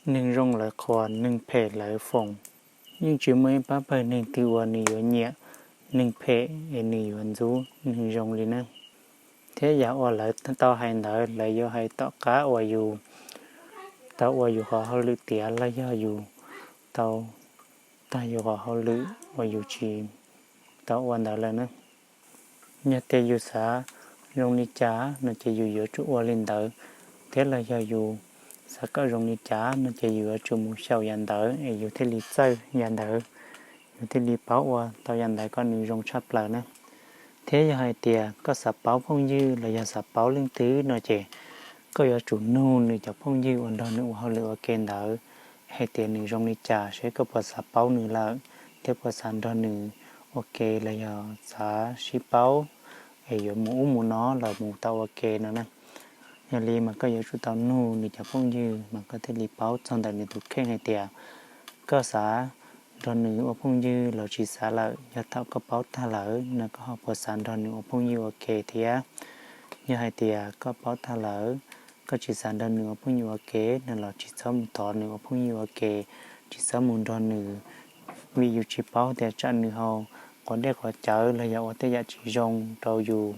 Neeg zoo lawv qhuas, neeg phem lawv foom. Yeej tsis muaj ib pab pawg neeg twg uas nws yuav nyiam neeg phem es nws yuav ntxub neeg zoo li na. Thiab yam uas lawv tau hais ntawd, lawv yuav hais tom qab uas yus tau ua yus qhov hauj lwm tiav los yog yus tau tag yus qhov hauj lwm uas yus tsis tau ua ntawd lawm na. Yog tias yus xav zoo li cas no ces yus yuav tsum ua li ntawd, thiab los yog yus xav kom zoo li cas no ces yus yuav tsum mus xyaum yam ntawd es yus thiaj li txawj yam ntawd, yus thiaj li paub ua tau yam ntawd kom nws zoo tshaj plaws na. Thiab yog hais tias koj xav paub phooj ywg los yog xav paub leej twg no ces koj yuav tsum nug nws cov phooj ywg uas nrog nws ua hauj lwm ua ke ntawd hais tias nws zoo li cas, seb koj puas xav paub nws lawm, thiab puas xav nrog nws ua ke los yog xav sib paub es yuav mus ub mus no los mus tau ua ke no na. Yog li mas koj yuav tsum tau nug nws cov phooj ywg mas koj thiaj li paub txog ntawm nws tus kheej hais tias koj xav nrog nws ua phooj ywg los tsis xav lawm. Yog thaum koj paub tag lawm no koj ho puas xav nrog nws ua phooj ywg ua ke thiab? Yog hais tias koj paub tag lawm, koj tsis xav nrog nws ua phooj ywg ua ke no los tsis txhob mus thov nws ua phooj ywg ua ke, tsis txhob mus nrog nws, vim yus tsis paub tias tsam nws ho quav dej quav cawv los yog ua tej yam tsis zoo rau yus,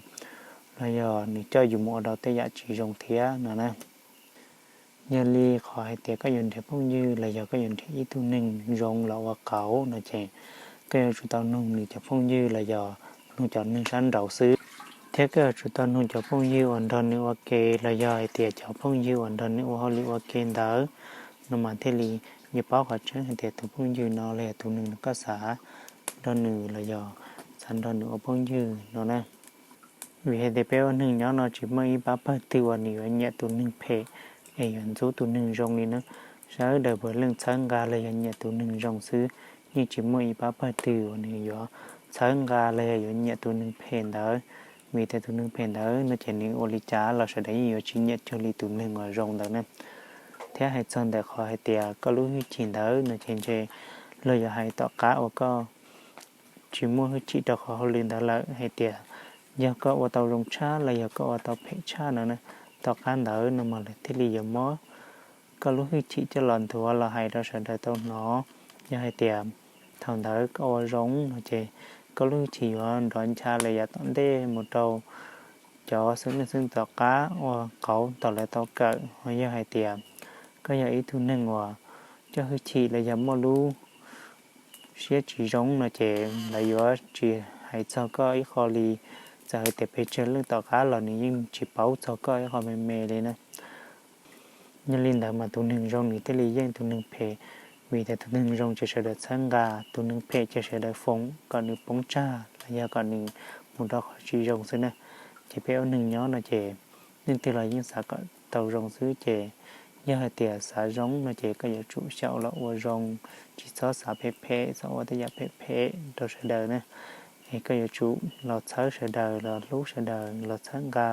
los yog nws coj yus mus ua rau tej yam tsis zoo thiab no na. Yog li qhov hais tias koj yuav nrhiav phooj ywg los yog koj yuav nrhiav ib tug neeg zoo los ua qauv no ces koj yuav tsum tau nug nws cov phooj ywg los yog nug cov neeg sab nraud xwb. Thiab koj yuav tsum tau nug cov phooj ywg uas nrog nws ua ke los yog hais tias cov phooj ywg uas nrog nws ua hauj lwm ua ke ntawd no mas thiaj li yuav paub qhov tseeb hais tias tus phooj ywg no los yog tus neeg no koj xav nrog nws los yog xav nrog nws ua phooj ywg no na. Vim hais tias peb ua neeg nyob no tsis muaj ib pab pawg twg uas nws yuav nyiam tus neeg phem es yuav ntxub tus neeg zoo li na. Sawv daws puav leej txhawb nqa los yog nyiam tus neeg zoo xwb, yeej tsis muaj ib pab pawg twg uas nws yuav txhawb nqa los yog yuav nyiam tus neeg phem ntawd. Vim tias tus neeg phem ntawd no ces nws ua li cas los sawv daws yeej yuav tsis nyiam cuag li tus neeg uas zoo ntawd na. Thiab hais txog ntawm qhov hais tias koj lub hwj chim ntawd no ces ntshe luag yuav hais tom qab uas koj tsis muaj hwj chim rau qhov hauj lwm ntawd lawm hais tias yog koj ua tau zoo tshaj los yog koj ua tau phem tshaj no na, tom qab ntawd no mas lawv thiaj li yuav muab koj lub hwj chim coj los nthuav los hais rau sawv daws tau hnov. Yog hais tias thaum ntawd koj ua zoo no ces koj lub hwj chim yuav nrov ncha los yav tom ntej mus rau cov xeeb neeg xeeb tom qab ua qauv thaum lawv tau kawm. Ho yog hais tias koj yog ib tug neeg uas coj hwj chim los yog muaj lub siab tsis zoo no ces lawv yuav tsis hais txog koj ib qho li. Txawm hais tias pes tsawg leej tom qab los nws yeej tsis paub txog koj ib qho me me li na. Yog li ntawd mas tus neeg zoo nws thiaj li yeej tus neeg phem, vim tias tus neeg zoo ces sawv daws txhawb nqa, tus neeg phem ces sawv daws foom kom nws poob tsag los yog kom nws mus rau qhov tsis zoo xwb na. Ces peb ua neeg nyob no ces leej twg los yeej xav kom tau zoo xwb, ces yog hais tias xav zoo no ces koj yuav tsum xyaum los ua zoo, tsis txhob xav phem phem, txhob ua tej yam phem phem rau sawv daws na. Es koj yuav tsum los txhawb sawv daws, los hlub sawv daws, los txhawb nqa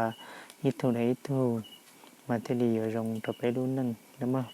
ib tug rau ib tug, mas thiaj li yuav zoo rau peb lub neej na mog.